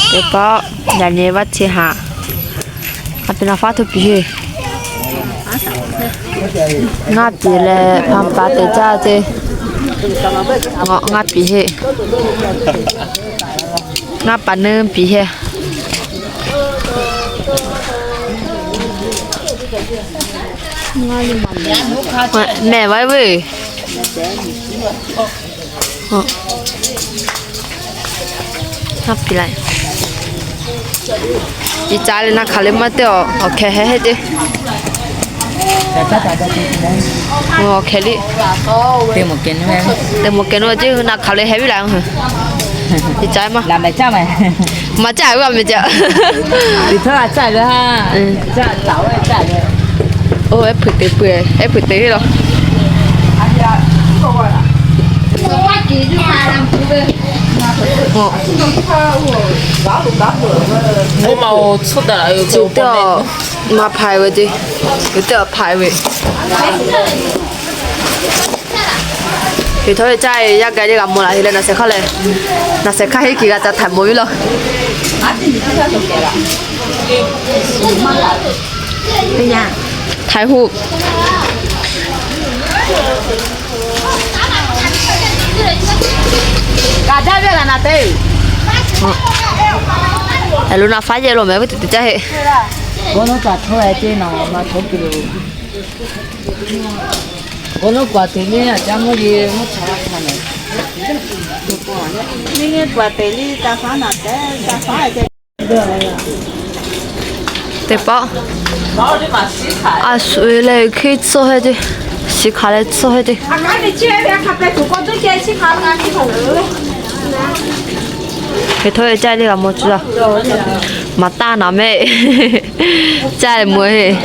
Teˇ pawˆ yaꞈ nyi vaˇ chi haꞈ, a pi na faˉ hto piˍ heˆ. Ngaˇ piˍ leh hpa pa te caˇ ceˇ. Ngaˇ piˍ heˆ. Ngaˇ pa neˇ piˍ heˆ. Mehˬ vaˇ ve. Ngaˇ piˍ la. Iˉ caˇ leh na hk'aˬ le maˇ teˇ awˬ hkeh heh heˆ ceˇ. Awˬ hkeh liˇ. Te mawˬ kehˬ nu ceˇ, na hk'aˬ le heh viˉ la. Iˉ caˇ maˇ, maˇ caˇ ve a meh caˇ. Oˇ, ehˉ hpeuꞈ te peuˬ, ehˉ hpeuꞈ te heˆ law. Oˇ ma, cuˇ teˇ awˬ maˇ hpaˍ ve ceˇ, teˇ awˬ hpaˍ ve. Hk'e htawˇ ve caˇ yaˇ ga le g'a mawˬ laˬ heˆ leh, naˬ shehˍ hk'aˇ leh, naˬ shehˍ hk'aˇ heˆ kiˬ g'a ca htaiˍ mawˬ ve law. Htaiˍ hoˆ. Kaꞈ jaˇ ve la na te. Lo na faˉ yehˬ lo meh ve teꞈ te caˇ heˆ. K'o lo kaꞈ htawˇ e ceˇ na ma htawˇ kuiˬ lo. K'o lo kaꞈ te le a ca mvuhˇ ye mvuhˇ cha la hk'a na. Neˇ kaꞈ te le ca faˉ na te, ca faˉ e ceˇ. Teˇ pawˆ a shu e leh hk'e tcuhˇ heˆ ceˇ, shiˍ hk'aˬ leh tcuhˇ heˆ ceˇ. Hk'e htawˇ e caˇ le g'a mawˬ tcuhˇ a. Maˍ taˇ naˍ mehˆ. Caˇ e mawˬ heˆ.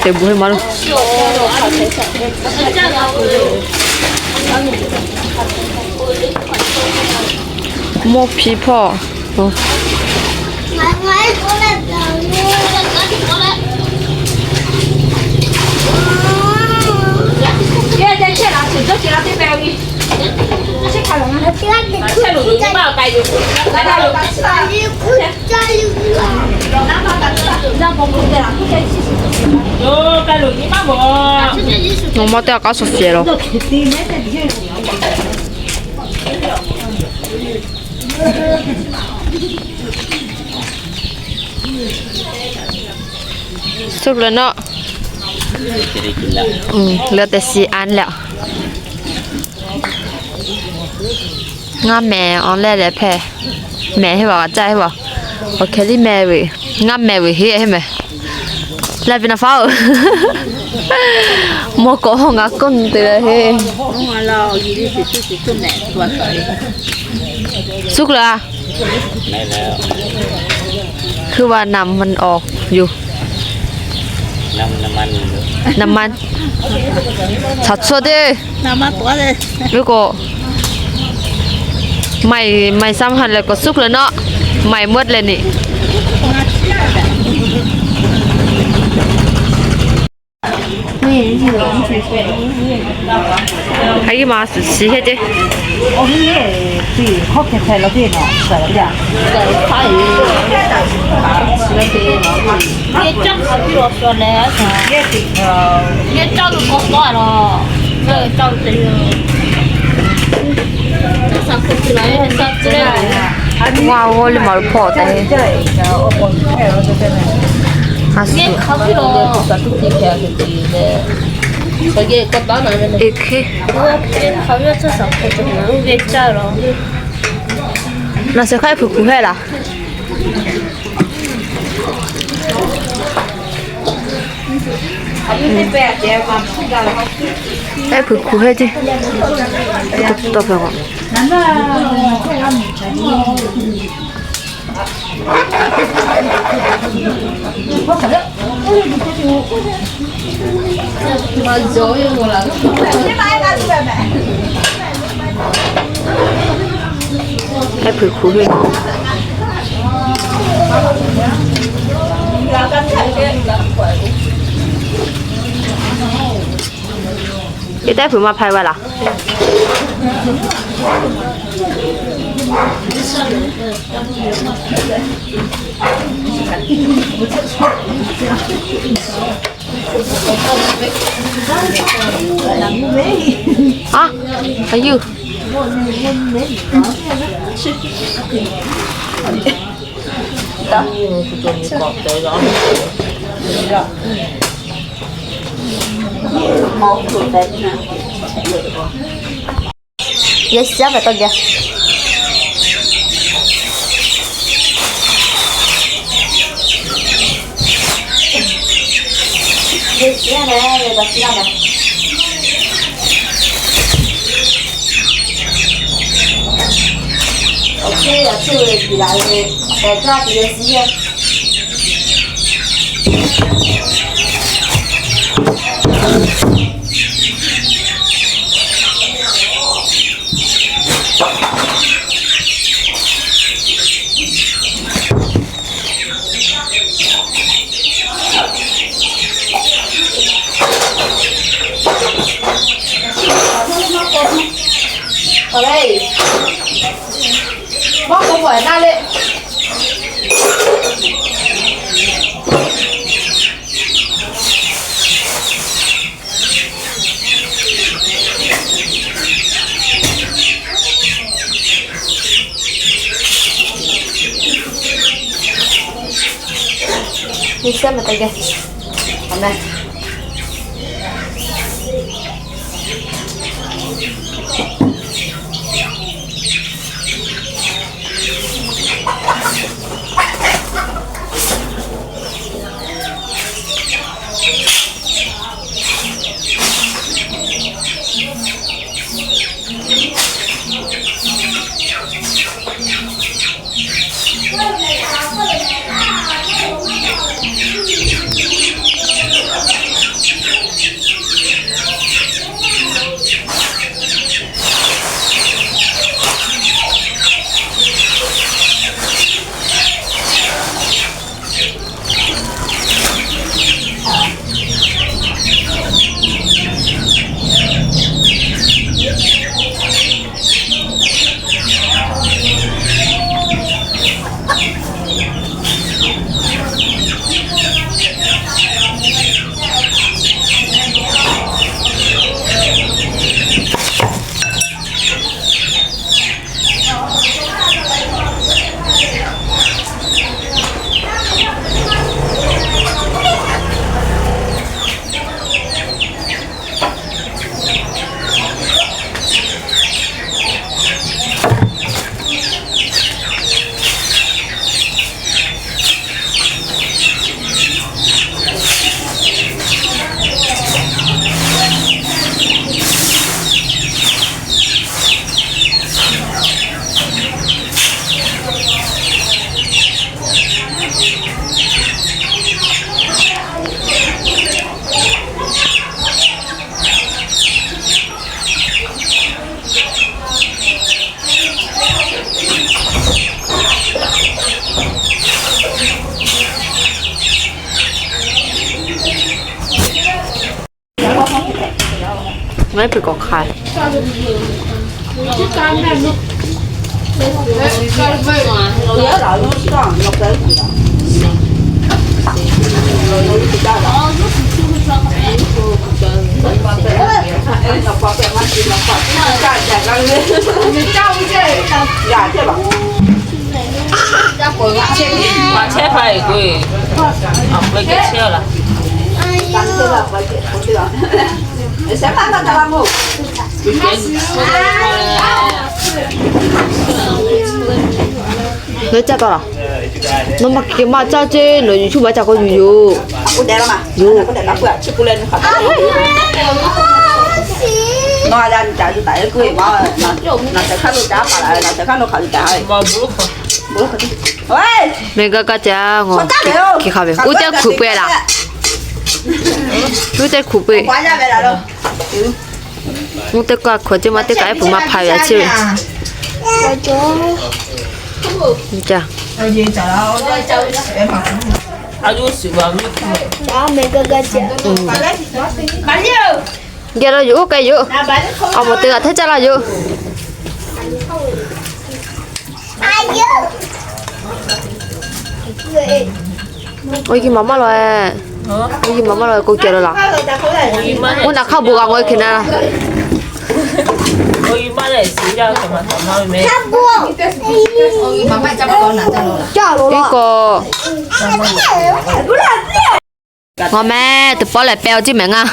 Te bu heˆ ma lo. Mawˇ hpiˇ hpawˇ. Nawˬ ma teˇ g'aˇ k'aˉ suh fiˍ lo. Suh leh nawˉ, leh te shiˍ anˇ leh. Ngaˇ mehˍ awˬ leh leh hpehꞈ. Mehˍ heˆ vaˬ, g'a caˇ heˆ vaˬ. Awˬ hkeh liˇ mehˍ ve, ngaˇ mehˍ ve heˆ heˆ mehˍ. Leh pi na faˉ oˬ. Mawˇ k'awꞈ ngaˬ k'oˆ te leh heˆ. Suh leh a. Hkui va naˍ man awˬ yoˬ. Naˍ man, caˬ tcuhˇ teˇ. Ve k'o, maiˬ, maiˬ saˇ ha leh k'awꞈ suhˉ leh nawˉ, maiˬ mvuhˇ leh neꞈ. A yehˬ ma suhˍ shiˍ heˆ ceˇ. Wa g'awˇ le ma lo hpawˇ taˍ heˆ. A suhˍ. Eˬ hk'e. Naˬ shehˍ hk'aˇ hpeuꞈ kuˬ heˆ laˬ. Ehˉ hpeuꞈ kuˬ heˆ ceˇ. Tawˇ hpehꞈ k'o. Ehˉ hpeuꞈ kuˬ heˆ. Eˬ, teˇ hpeuꞈ maˇ hpaˇ e va laˬ. A, a yeuˇ. Yehˬ shiˉ a ve tawˇ geh. Yehˬ shiˉ a ve, yehˬ shiˉ a ve. Awˬ chehˇ awˬ chehˇ ve biˬ laˬ ve, tehꞈ jaˇ tuˬ yehˬ shiˉ a. Yehˬ shiˉ a ve tawˇ geh. Aˬ meh. Maˇ heˆ k'awꞈ hk'a. Leuˉ caˇ taw laˬ. Nawˬ maˇ kehˬ maˇ caˇ ceˇ, nawˬ yuˬ chuˇ maˇ caˇ k'o yuˬ yoˬ. Yoˬ. Meh gaˇ gaˇ ca, ngaˬ hk'e hk'a ve, oˇ teˇ hkuiꞈ peuˬ laˬ. Oˇ teˇ hkuiꞈ peuˬ. Oˇ teˇ kaˇ hkuiꞈ ceˇ maˇ teˇ kaꞈ ehˉ peuˬ maˇ hpaˍ ve a ciˇ ve. Ca. Meh gaˇ gaˇ ca. Geh la yoˬ, oˇ k'ai yoˬ. Awˬ moˍ te g'aꞈ hteˇ caˇ la yoˬ. Oˇ yi maˍ maˇ la, oˇ yi maˍ maˇ la k'o, geh la laˬ. Oˇ naˬ hk'aˇ bon g'a k'o hk'e na. Iˉ k'o, ngaˬ meh teˇ pawˆ lehˬ pehˬ awˬ ciˉ mehˍ ngaˇ.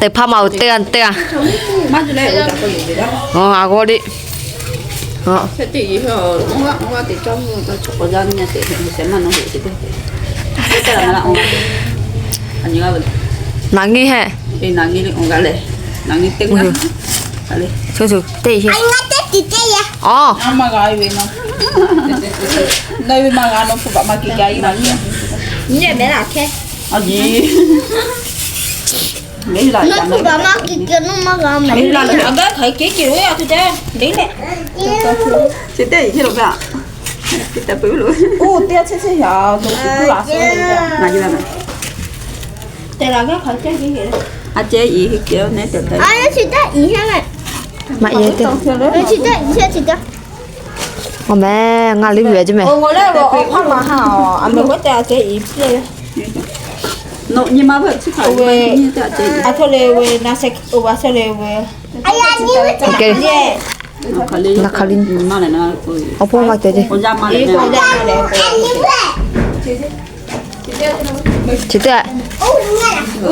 Teˇ hpaˇ ma awˬ teˇ g'aˇ teˇ g'aˇ. Aˬ g'awˇ le. Naˍ nyi heˆ. Teˇ Awˬ meh ngaˬ liˇ ve ceˇ meh. Awˬ hpawˇ maˇ te ceˇ. Chi teˇ, tawˬ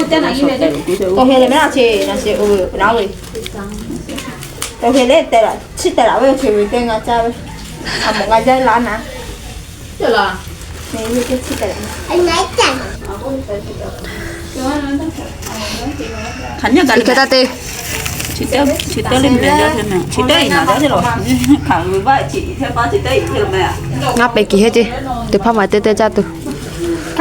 hk'e lehˬ meh na chi na chi, tawˬ hk'e lehˬ te la, chi te la ve chi ve teˇ ngaˇ caˇ ve, a moˍ ngaˇ jaˇ la na. Hk'e taˇ te. Ngaˇ pehˬ kiˬ heˆ ceˇ. Teˇ hpaˇ ma teˇ teˇ caˇ tuˬ. Uˉ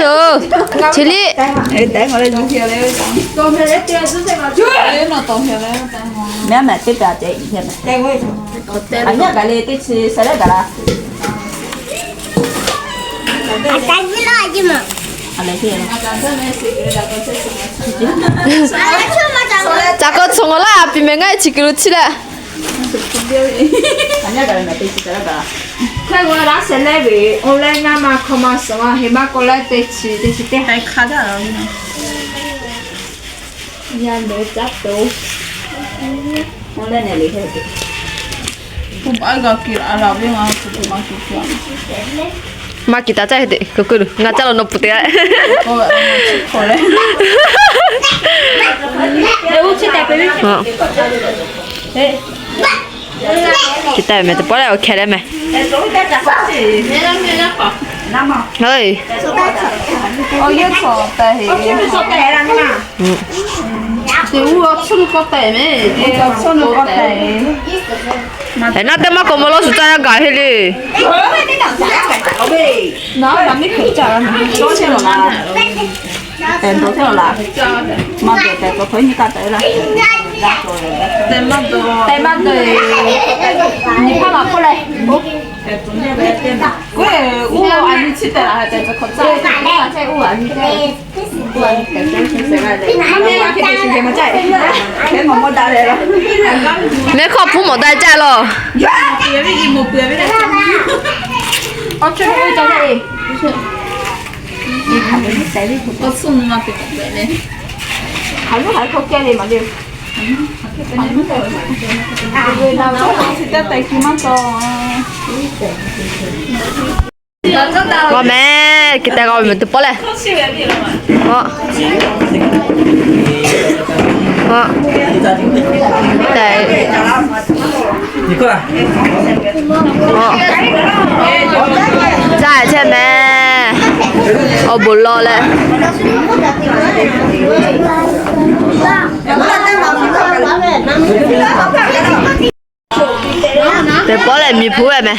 yoˬ, chi liˇ. Caˬ k'aw tcuh ngaˬ laˇ piˇ meh ngaˇ chi kuiˬ lo chi leh. Hk'e g'a laˇ shehˍ leh ve, oˇ leh ngaˇ ma hk'aw ma suhˍ ma heˍ maˇ k'aw leh teˇ chi teˇ chi teˇ hk'a hk'a daꞈ la ve. Yaˇ nehˬ caˉ to. Oˇ leh nehˬ le hk'e te. Maˇ kiˬ taˍ caˇ hk'e te, k'o k'oˆ lo ngaˬ caˇ lo nawˬ pfuhˍ te a. Chi taˇ meh teˇ pawˆ leh awˬ hkeh leh meh. Eˬ, naˆ teˇ maˇ k'awꞈ maw lawˇ shuˍ caˇ yaˇ gaˬ heˆ le. Mehˆ hk'aw hpuˉ mawˬ daꞈ jaˇ lawˬ. G'aw meh, kiˬ tehꞈ g'aw meh teˇ pawˆ leh. G'aw. G'aw. Tehꞈ. G'aw. Caˇ chehˇ meh. Awˬ bon lawˬ leh. Teˇ pawˆ lehˬ miˬ hpu ve meh.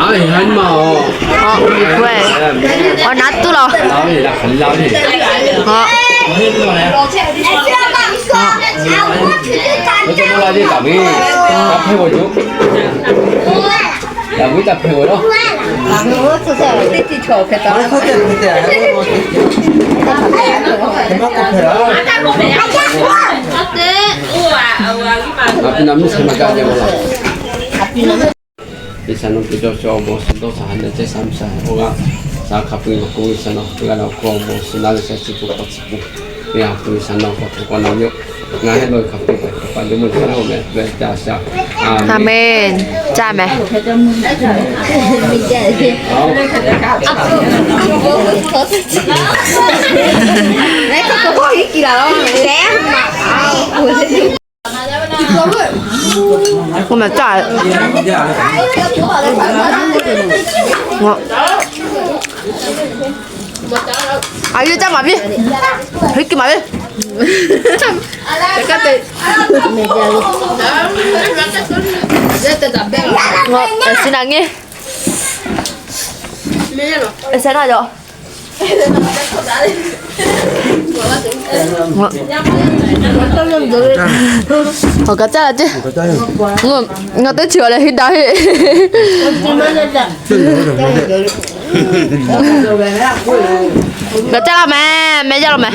Miˬ hpu ve. Awˬ naˉ tuˉ lawˬ. Yaꞈ g'uˇ ca hpehꞈ-oˬ laˇ. Teˇ ceuˬ chaw hpehꞈ taˍ. G'uˇ suhˍ naꞈ miˇ suhˍ ma gaˇ jaˇ-oˬ laˇ. G'uˇ suhˍ naꞈ teˇ cawˇ cawˇ awˬ bon suhˍ dawˇ shaˍ ha lehˬ chehˇ sha miˇ sha-oˬ g'aˇ, shaˍ hk'a peu-eˬ ma k'oˆ g'uˇ suhˍ naꞈ hk'a peu-eˬ g'aˇ lehˬ awˬ hk'aw awˬ bon suhˍ naꞈ lehˬ shaˍ chi peuˬ hk'aw chi peuˬ, teˇ ha peu-eˬ suhˍ naꞈ awˬ hk'aw hk'aw k'awꞈ na yawˇ. Ngaˬ hehˉ lawˇ ve hk'a peu-eˬ hk'a pa jawˇ mawˇ jaˇ-oˬ meh ve ca sha. Aˍmenˍ. Caˇ meh. A yawˇ caˇ maˍ piˇ. Hk'e maˍ piˇ. Suhˍ naꞈ nyi. Suhˍ naꞈ yoˬ. Awˬ kaꞈ caˇ la ceˇ. Ngaˬ teˇ chi g'aˇ leh henˇ daꞈ heˆ. Kaꞈ caˇ la meh, meh yaˇ la meh.